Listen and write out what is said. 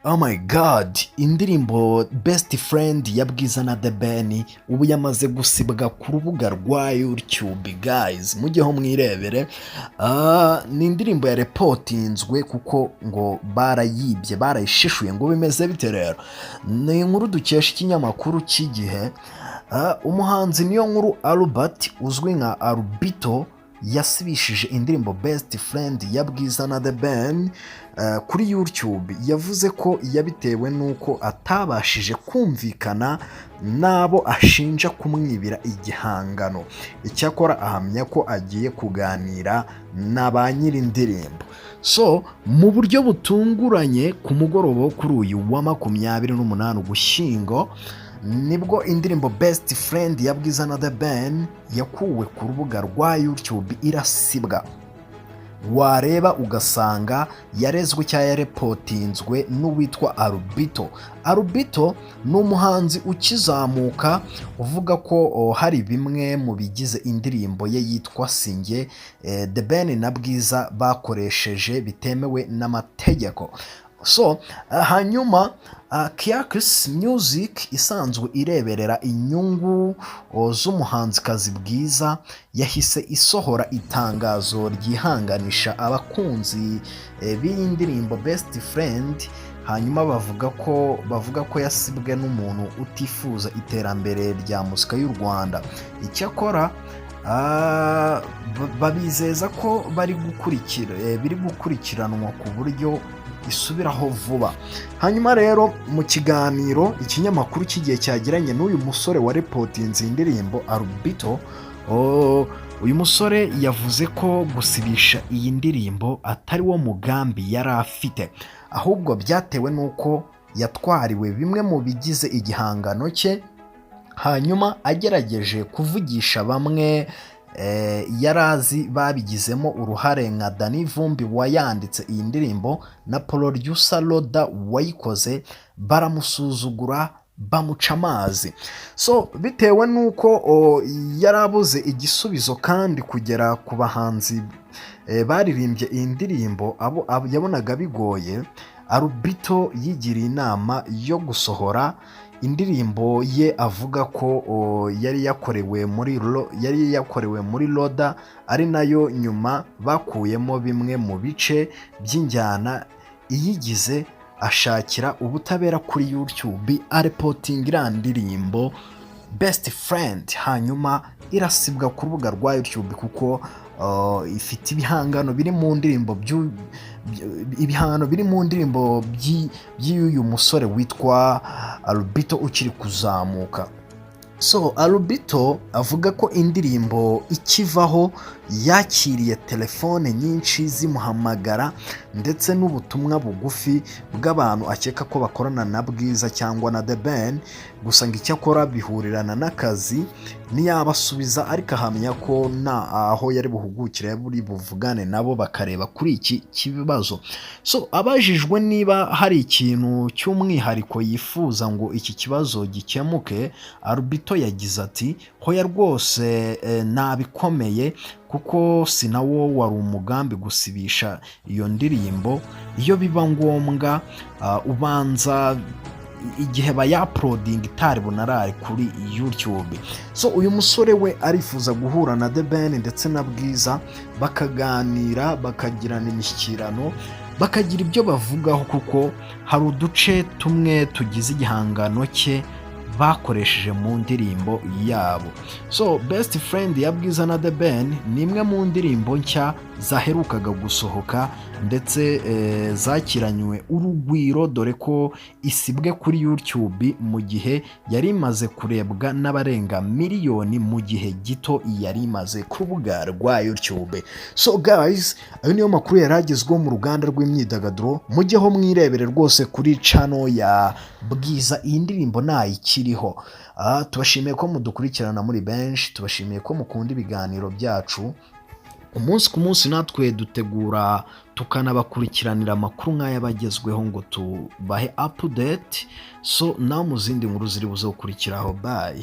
Oh my God, indirimbo "Best Friend" ya Bwiza na The Ben ubu yamaze gusibwa ku rubuga rwa YouTube. Guys, mujyeho mwirebere. Ni indirimbo ya reportinzwe kuko ngo barayibye, barayishishuye. Ngo bimeze bite rero? Ni inkuru dukesha ikinyamakuru cy'Igihe. Umuhanzi Niyonkuru Albert uzwi nka Albito yasibishije indirimbo "Best Friend" ya Bwiza na The Ben kuri YouTube. Yavuze ko yabitewe n'uko atabashije kumvikana n'abo ashinja kumwibira igihangano. Icyakora ahamya ko agiye kuganira na ba nyir'indirimbo. So mu buryo butunguranye, ku mugoroba wo kuri uyu wa 28 Ugushyingo, nibwo indirimbo "Best Friend" ya Bwiza na The Ben yakuwe ku rubuga rwa YouTube, irasibwa. Wareba ugasanga yarezwe cyangwa yareportinzwe n'uwitwa Albito. Albito ni umuhanzi ukizamuka uvuga ko hari bimwe mu bigize indirimbo ye yitwa "Singe" The Ben na Bwiza bakoresheje bitemewe n'amategeko. So hanyuma Kikac Music isanzwe ireberera inyungu z'umuhanzikazi Bwiza yahise isohora itangazo ryihanganisha abakunzi b'iyi ndirimbo "Best Friend". Hanyuma bavuga ko yasibwe n'umuntu utifuza iterambere rya muzika y'u Rwanda. Icyakora babizeza ko bari gukurikira, biri gukurikiranwa ku buryo isubiraho vuba. Hanyuma rero mu kiganiro ikinyamakuru cy'igihe cyagiranye n'uyu musore wa reportinze iyi ndirimbo, Albito, uyu musore yavuze ko gusibisha iyi ndirimbo atari wo mugambi yari afite, ahubwo byatewe n'uko yatwariwe bimwe mu bigize igihangano cye. Hanyuma agerageje kuvugisha bamwe yari azi babigizemo uruhare, nka Danny Vumbi wayanditse iyi ndirimbo na Producer Loda wayikoze, baramusuzugura, bamuca amazi. So bitewe n'uko yari abuze igisubizo kandi kugera ku bahanzi baririmbye iyi ndirimbo abo yabonaga bigoye, Albito yigiriye inama yo gusohora indirimbo ye avuga ko yari yakorewe muri Loda, ari nayo nyuma bakuyemo bimwe mu bice by'injyana iyigize, ashakira ubutabera kuri YouTube, areportinga iriya ndirimbo "Best Friend", hanyuma irasibwa ku rubuga rwa YouTube kuko ifite ibihangano biri mu ndirimbo by'uyu musore witwa Albito ukiri kuzamuka. So Albito avuga ko indirimbo ikivaho yakiriye telefone nyinshi zimuhamagara ndetse n'ubutumwa bugufi bw'abantu akeka ko bakorana na Bwiza cyangwa na The Ben. Gusa ngo icyakora bihurirana n'akazi ntiyabasubiza, ariko ahamya ko nta aho yari buhugukire buri buvugane nabo bakareba kuri iki kibazo. So abajijwe niba hari ikintu cy'umwihariko yifuza ngo iki kibazo gikemuke, Albito yagize ati: "Hoya rwose, nabikomeye kuko si nawo wari umugambi gusibisha iyo ndirimbo. Iyo biba ngombwa, ubanza igihe bayauploadinga itari bunarare kuri YouTube." So uyu musore we arifuza guhura na The Ben ndetse na Bwiza, bakaganira, bakagirana imishyikirano, bakagira ibyo bavugaho, kuko hari uduce tumwe tugize igihangano cye bakoresheje mu ndirimbo yabo. So "Best Friend" ya Bwiza na The Ben ni imwe mu ndirimbo nshya zaherukaga gusohoka ndetse zakiranywe urugwiro, dore ko isibwe kuri YouTube mu gihe yari imaze kurebwa n'abarenga miliyoni mu gihe gito yari imaze ku rubuga rwa YouTube. So guys, ayo niyo makuru yari agezweho mu ruganda rw'imyidagaduro. Mujyeho mwirebere rwose kuri channel ya Bwiza, iyi ndirimbo ntayikiriho. Tubashimiye ko mudukurikirana muri benshi, tubashimiye ko mukunda ibiganiro byacu umunsi ku munsi. Natwe dutegura tukanabakurikiranira amakuru nk'ay'abagezweho ngo tubahe update. So nawe mu zindi nkuru ziri buze gukurikiraho, bye.